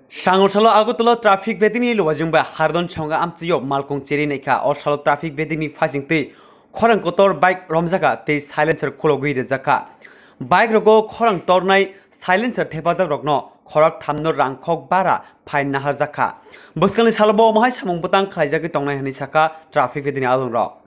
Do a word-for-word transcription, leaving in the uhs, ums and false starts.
Sangor salo Agartala traffic bedini luwajwng bai hardon chonga amtwio malkung cheri naikha. O salo traffic bedini phasing twi khorang kotor bike romjaka tei silencer khulogwi rwjakha. Bike rogo khorang tornai silencer thepajak rokno khorak thamno rangkhok bara phain naharjakha. Bwskangni salobo omo hai samung bwtang khlaijagwi tongnai hwnwi sakha traffic bedini alongrok.